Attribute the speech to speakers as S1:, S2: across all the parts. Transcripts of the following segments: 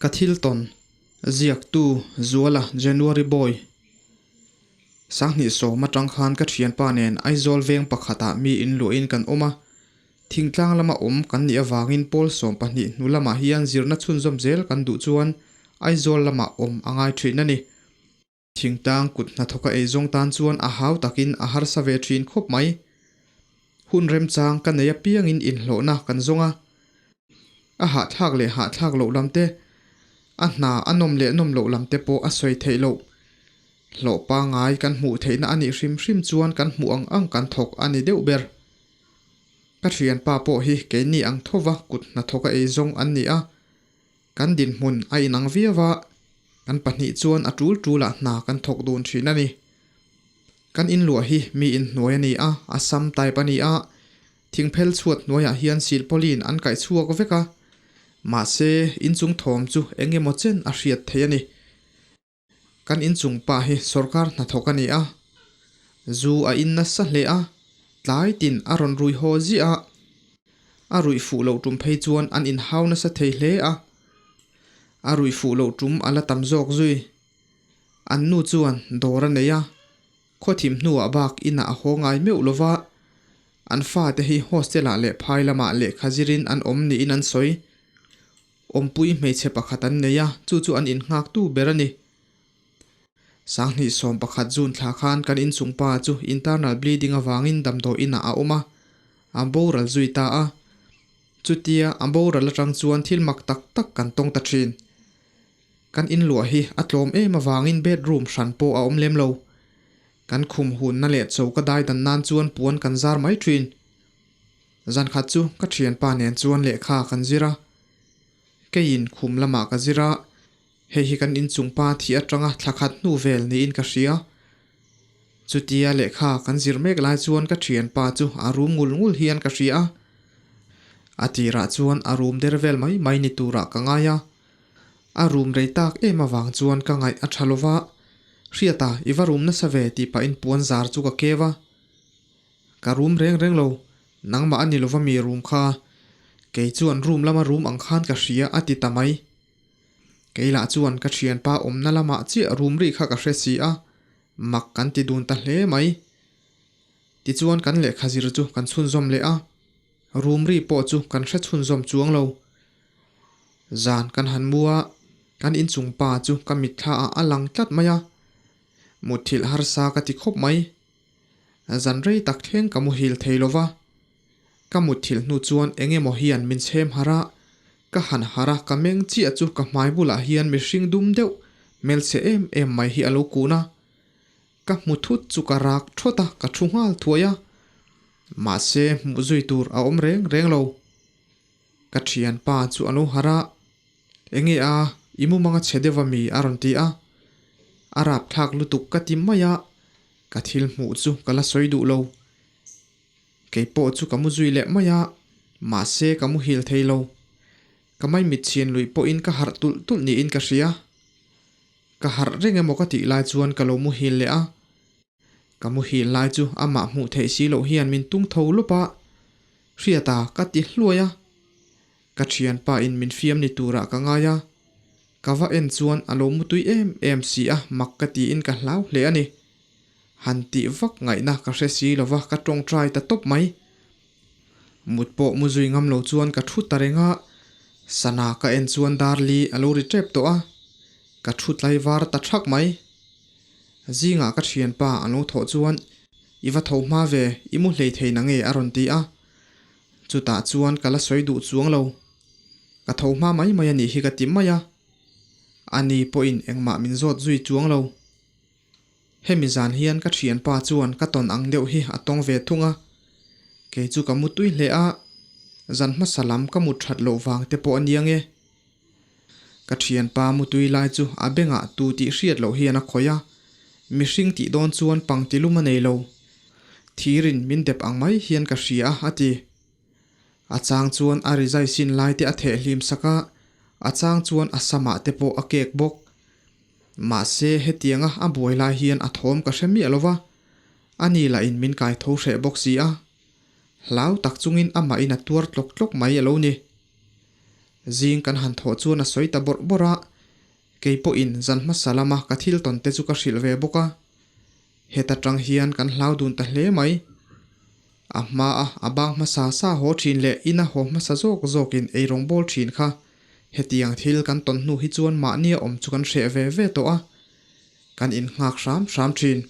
S1: Ka thil tawn, Ziaktu, Zuala, January Boy. 2010 atang khan ka thianpa nen Aizawl veng pakhatah mi inluahin kan awm a, thingtlang lama awm kan nih avangin pawl 12 hnu lamah hian zirna chhunzawm zel kan duh chuan Aizawl lamah awm a ngai thin a ni. Thingtlang kut hnathawka eizawng tan chuan a hau takin a harsa ve thin khawp mai. Hun remchang ka nei apiangin inhlawhna kan zawng a. A hahthlak leh hahthlak loh lam te, a hna a nawm leh nawm loh lam te pawh a sawi theih loh. Hlawh pangngai kan hmuh theihna a nih hrim hrim chuan kan hmuh ang ang kan thawk a ni deuh ber. Ka thianpa pawh hi keini ang thova kut hnathawka eizawng an ni a. Kan dinhmun a inang viau a, kan pahnih chuan a tul tulah hna kan thawk dun thin a ni. Kan inluah hi mi inhnuai a ni a, a sam type a ni a, thingphel chhuat hnuaiah hian silpawlin an kaih chhuak vek a, mahse inchung thawm chu eng emaw chen a hriat theih a ni. Kan inchung pa hi sorkar hnathawk a ni a, zu a in nasa hle a, tlai tin a rawn rui haw ziah a, a ruih fuh loh tum phei chuan an inhau nasa thei hle a, a ruih fuh loh tum a la tam zawk zui. An nu chuan dawr a nei a, khawthim hnuah bak inah a haw ngai meuh lo va, an fate hi hostel-ah leh phai lamah lehkha zirin an awm niin an sawi. Awmpui hmeichhe pakhat an nei a, chu chu an innghaktu ber a ni. 2011 June thla khan kan inchung pa chu internal bleeding avangin damdawi inah a awm a, a boral zui ta a. Chutia a boral atang chuan thil mak tak tak kan tawng ta thin. Kan inluah hi a tlawm em avangin bedroom hran pawh a awm lem lo. Kan khum hunna leh choka daidan nan chuan puan kan zar mai thin. Zankhat chu ka thianpa nen chuan lehkha kan zir a, keiin khum lamah ka zir a, hei hi kan inchung pa thih atanga thla khat hnu vel niin ka hria. Chutia lehkha kan zir mek lai chuan ka thianpa chu a rum ngul ngul hian ka hria a, a tirah chuan a rum der vel mai mai ni turah ka ngai a, a rum rei tak em avang chuan ka ngaih a tha lova, Hriata i va rum nasa ve tih pahin puan zar chu ka keu a. Ka room reng reng lo, nangmah a ni lova mi room kha, kei chuan room lama room ang khan ka hria a ti ta mai. Kei lah chuan ka thianpa awmna lamah chiah room rih kha ka hre si a, mak kan ti dun ta hle mai. Tichuan kan lehkha zir chu kan chhunzawm leh a, room rih pawh chu kan hre chhunzawm chuang lo. Zan kan han mu a, kan inchung pa chu ka mitthla ah a lang tlat mai a, mutthilh harsa ka ti khawp mai. Zan rei tak thleng ka muhil thei lo va, ka mutthilh hnu chuan eng emaw hian min chhem harh a, ka han harh a, ka meng chiah chu ka hmai bulah hian mihring dum deuh hmelchhe em em mai hi a lo kun a, ka hmu thut chu ka rak thawt a, ka thu nghal thuai a, mahse hmuh zui tur a awm reng reng lo. Ka thianpa chu a lo harh a, Enge a, i mumang a chhe deuh a mi? a rawn ti a, a rapthlak lutuk ka ti mai a, Ka thil hmuh chu ka la sawi duh lo. Kei pawh chu ka mu zui leh mai a, mahse ka muhil thei lo. Ka maimit chhin luih pawhin ka harh tulh tulh niin ka hria. Ka harh reng emaw ka tih lai chuan ka lo muhil leh a. Ka muhil lai chu amah hmuh theih si loh hian min tung tho lawp a, Hriata ka ti hluai a. Ka thianpa in min fiam ni turah ka ngai a. Ka va en chuan a lo mutui em em si a, mak ka tiin ka hlau hle a ni. Han tih vak ngaihna ka hre si lova ka tawngtai ta tawp mai. Mut pawh mu zui ngam lo chuan ka thu ta reng a, sana ka en chuan dar li a lo ri tep tawh a, ka thu tlai var ta thak mai. Zingah ka thianpa a lo thawh chuan i va tho hma ve, i mu hlei thei na nge a rawn ti a, chutah chuan ka la sawi duh chuang lo. Ka tho hma mai mai a nih hi ka ti mai a, ani pawhin engmah min zawt zui chuang lo. Hemi zan hian ka thianpa chuan ka tawn ang deuh hi a tawng ve thung a, kei chu ka mu tui hle a, zan hmasa lam ka mut that loh vang te pawh a nia nge. Ka thianpa mu tui lai chu a bengah tu tih hriat loh hian a khawih a, mihring tih dawn chuan pangtilum a nei lo. Thirin min dep ang mai hian ka hria a, a ti. A chang chuan a rizai sin lai te a theh hlim sak a, a chang chuan a samah te pawh a kek bawk. Mahse, hetianga a buai lai hian a thawm ka hre miah lo va, ani lahin min kai tho hreh bawk si a. Hlau tak chungin amahin a tuar tlawk tlawk mai a lo ni. Zing kan han thawh chuan a sawi ta bawrh bawrh a, kei pawhin zan hmasa lama ka thil tawn te chu ka hrilh ve bawk a. Heta tang hian kan hlau dun ta hle mai. A hmaa a bang hmasa sa haw thin leh ina haw hmasa zawk zawkin eirawng bawl thin kha hetiang thil kan tawn hnu hi chuan mahnia awm chu kan hreh ve ve tawh a, kan innghak hram hram thin.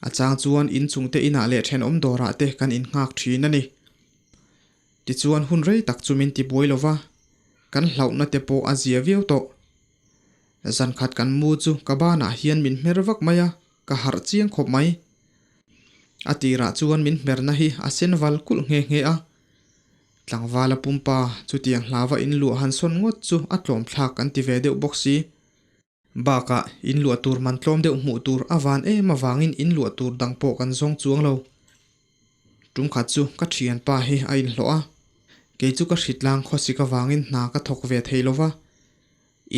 S1: A chang chuan inchungte inah leh thenawm dawrah te kan innghak thin a ni. Tichuan hun rei tak chu min ti buai lo va, kan hlauhna te pawh a zia viau tawh. Zan khat kan mu chu ka banah hian min hmer vak mai a, ka harh chiang khawp mai. A tirah chuan min hmerna hi a sen val kulh nghe nghe a. Tlangvala pumpa chutiang hlava inluah han sawn ngawt chu a tlawmthlak kan ti ve deuh bawk si. Bakah, inluah tur man tlawm deuh hmuh tur a van em avangin inluah tur dang pawh kan zawng chuang lo. Tum khat chu ka thianpa hi a inhlawh a, kei chu ka hritlang khawsik avangin hna ka thawk ve thei lo va,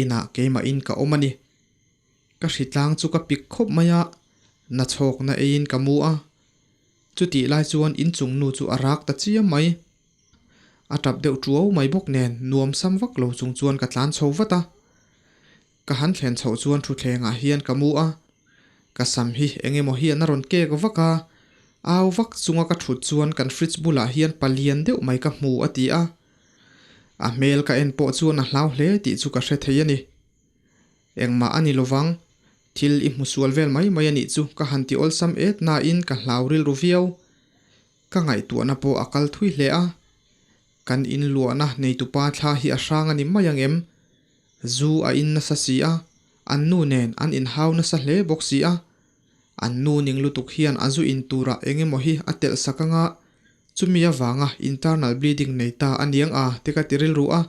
S1: inah keimahin ka awm a ni. Ka hritlang chu ka pik khawp mai a, nachhawkna eiin ka mu a. Chutih lai chuan inchung nu chu a rak ta chiam mai. A tap deuh tuau mai bawk nen nuam sam vak lo chung chuan ka tlan chho vat a. Ka han thlen chhoh chuan thutthlengah hian ka mu a, ka sam hi eng emaw hian a rawn kek vak a, au vak chunga ka thut chuan kan fridge bulah hian palian deuh mai ka hmu a ti a. A hmel ka en pawh chuan a hlau hle tih chu ka hre thei a ni. Engmah a ni lovang, thil i hmu sual vel mai mai a nih chu ka han ti awlsam et nain ka hlau rilru viau. Ka ngaihtuahna pawh a kal thui hle a, kan inluahna neitupa thla hi a hrang a ni mai ang em? Zu a in nasa si a, an nu nen an inhau nasa hle bawk si a. An nu ning lutuk hian a zu in turah eng emaw hi a telh sak anga, chumi avanga internal bleeding nei ta a niang a te ka ti rilru a.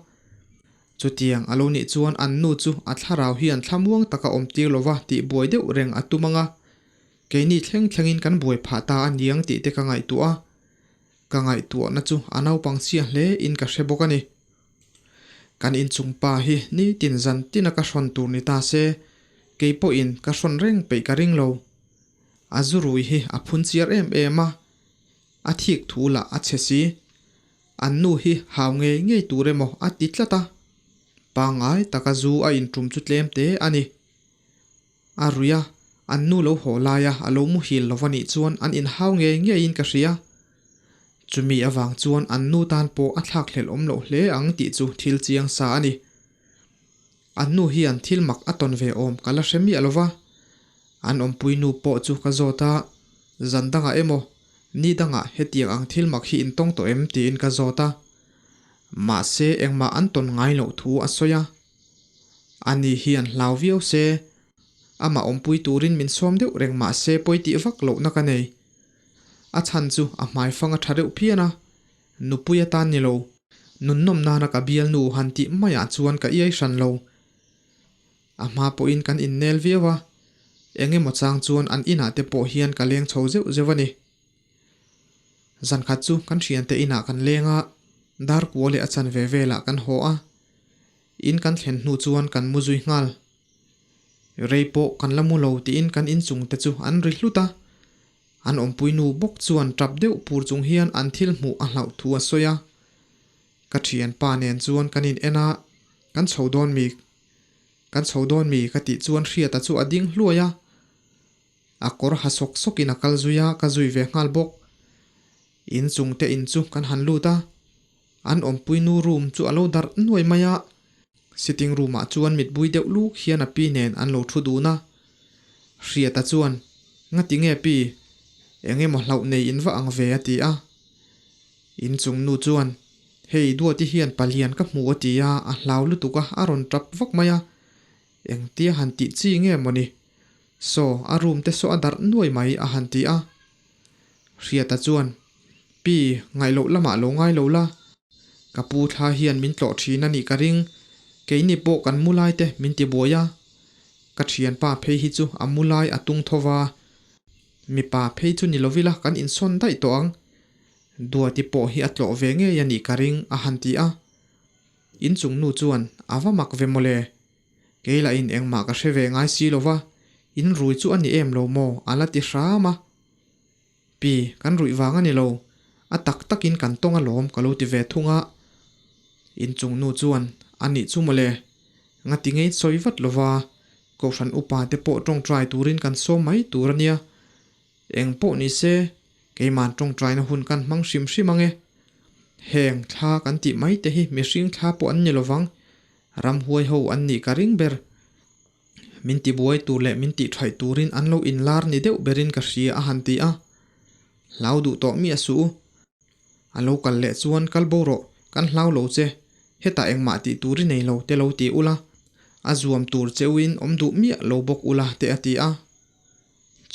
S1: Chutiang a lo nih chuan an nu chu a thlarau hian thlamuang taka awm tir lova tih buai deuh reng a tum anga, Keini thleng thlengin kan buai phah ta a niang tih te ka ngaihtuah a, ka ngaihtuahna chu a naupang chhia hle in ka hre bawk a ni. Kan inchung pa hi nitin zan tina ka hrawn tur ni ta se, kei pawhin ka hrawn reng peih ka ring lo. A zu rui hi a phun chiar em em a, a thik thu lah a chhe si. An nu hi hau ngei ngei tur emaw a ti tlat a, pangngai taka zu a intum chu tlem te a ni. A rui a, an nu lo haw laia a lo muhil lo va nih chuan an inhau ngei ngeiin ka hria. Chumi avang chuan an nu tan pawh a thlakhlelh awm loh hle ang tih chu thil chiang sa a ni. An nu hian thil mak a tawn ve awm ka la hre miah lo va. An awmpui nu pawh chu ka zawt a, zan dangah emaw, ni dangah hetiang ang thil mak hi intawng tawh em tiin ka zawt a. Mahse engmah an tawn ngai loh thu a sawi a. Ani hian hlau viau se, amah awmpui turin min sawm deuh reng mah se pawi tih vak lohna ka nei. A chhan chu a hmaifang a tha reuh phian a, nupui atan ni lo, nunnawm nana ka bialnu han tih maiah chuan ka iai hran lo. A hma pawhin kan innel viau a, eng emaw chang chuan an inah te pawh hian ka leng chho zeuh zeuh a ni. Zankhat chu kan thiante inah kan leng a, dar kua leh a chanve velah kan haw a. In kan thlen hnu chuan kan mu zui nghal. Rei pawh kan la mu lo tiin kan inchung te chu an ri hlut a. An awmpui nu bawk chuan tap deuh pur chung hian an thil hmuh a hlauh thu a sawi a. Ka thianpa nen chuan kan in en a, kan chho dawn mi, kan chho dawn mi ka tih chuan Hriata chu a ding hluai a. A kawr ha sawk sawkin a kal zui a, ka zui ve nghal bawk. Inchung te in chu kan han lut a, an awmpui nu room chu a lo darh nuai mai a, sitting room ah chuan mitbui deuh luk hian a pi nen an lo thu dun a. Hriata chuan, Ngati nge pi, eng emaw hlauh nei in va ang ve a ti a. Inchung nu chuan, Hei Duati hian palian ka hmu a ti a, a hlau lutuk a, a rawn tap vak mai a. Engtia han tih chi nge mawni? Saw, a room te saw a darh nuai mai a han ti a. Hriata chuan, Pi, ngaih loh lamah lo ngai lo la. Ka pu thla hian min tlawh thin a nih ka ring. Keini pawh kan mu lai te min ti buai a. Ka thianpa phei hi chu a mu lai a tung tho va. Mipa phei chu ni lovila kan insawn daih tawh ang. Duati pawh hi a tlawh ve ngei a nih ka ring a han ti a. Inchung nu chuan, A va mak ve mawle. Kei lah in engmah ka hre ve ngai si lo va, in rui chu a ni em lo maw? a la ti hram a. Pi, kan ruih vang a ni lo, a tak takin kan tawng alawm ka lo ti ve thung a. Inchung nu chuan, A nih chu mawle, ngati ngei sawi vat lova, Kohhran upa te pawh tawngtai turin kan sawm mai tur a nia. Eng pawh ni se, keiman tawngtaina hun kan hmang hrim hrim ang e. Heng thla kan tih mai te hi mihring thla pawh an ni lovang, ramhuai ho an nih ka ring ber. Min tibuai tur leh min tihṭhaih turin an lo inlar ni deuh berin ka hria a han ti a. Hlau duh tawh mi a suh u. A lo kal leh chuan kal bo rawh, kan hlau lo che, hetah engmah tih tur i nei lo te lo ti ula, a zuam tur che uin awm duh miah lo bawk ula te a ti a.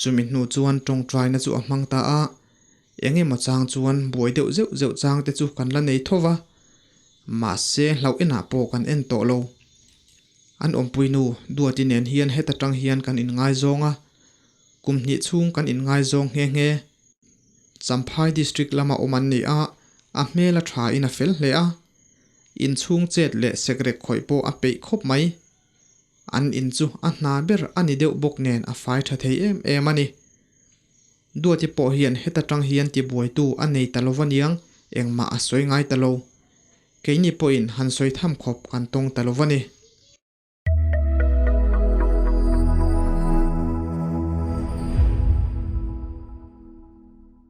S1: Chumi hnu chuan tawngtaina chu a hmang ta a, eng emaw chang chuan buai deuh zeuh zeuh chang te chu kan la nei tho va, mahse hlauh enah pawh kan en tawh lo. An awmpui nu Duati nen hian heta tang hian kan inngaizawng a, kum hnih chhung kan inngaizawng nghe nghe. Champhai District lama awm an ni a, a hmel a tha in a fel hle a, inchhung chet leh sekrek khawih pawh a peih khawp mai. An in chu a hna ber a ni deuh bawk nen a fai tha thei em em a ni. Duati pawh hian heta tang hian tibuaitu a nei ta lo aniang, engmah a sawi ngai ta lo. Keini pawhin han sawi tham khawp kan tawng ta lo a ni.